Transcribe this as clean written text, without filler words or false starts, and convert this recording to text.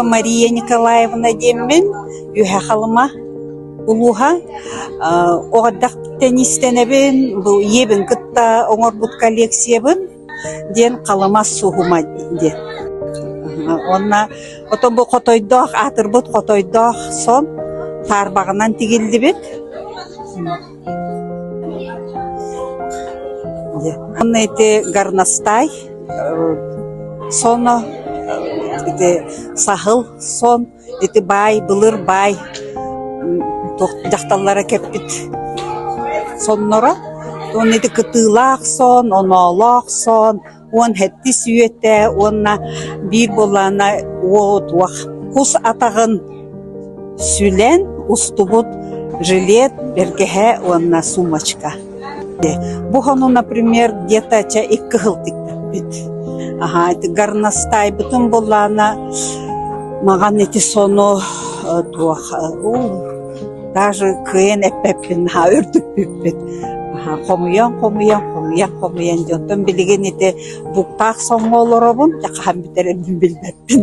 Мария Николаевна диэммин, Үөһэ Халыма улууһа. Оҕо эрдэхпиттэн иистэнэбин, бу ийэбин кытта оҥорбут коллекциябын диэн Халыма суһума диэн. Уонна оттон бу хотойдоох, аатырбыт хотойдоох сон таарбаҕынан тигиллибит. Уонна ити горностай соно ити саһыл сон ити баай былыр баай туох дьахталлара кэппит сонноро уонна ити кытыылаах сон, оноолоох сон 17 үйэтэ уонна биир буоллаҕына уо-туох кус атаҕын сүлэн устубут жилет, бэргэһэ уонна сумочка. Бу хону, например, где-то чэ икки сыл тикпиппит. Аһаа ити горностайбытын буоллаҕына маҕан ити сону туох даже кыайан эппэппин наһаа үрдүкпүппүт. Хомуйан, хомуйан, хомуйан, хомуйан дьэ оттон билигин ити буктаах соҥҥо олоробун, дьэ хаһан бүтэрэрбин билбэппин.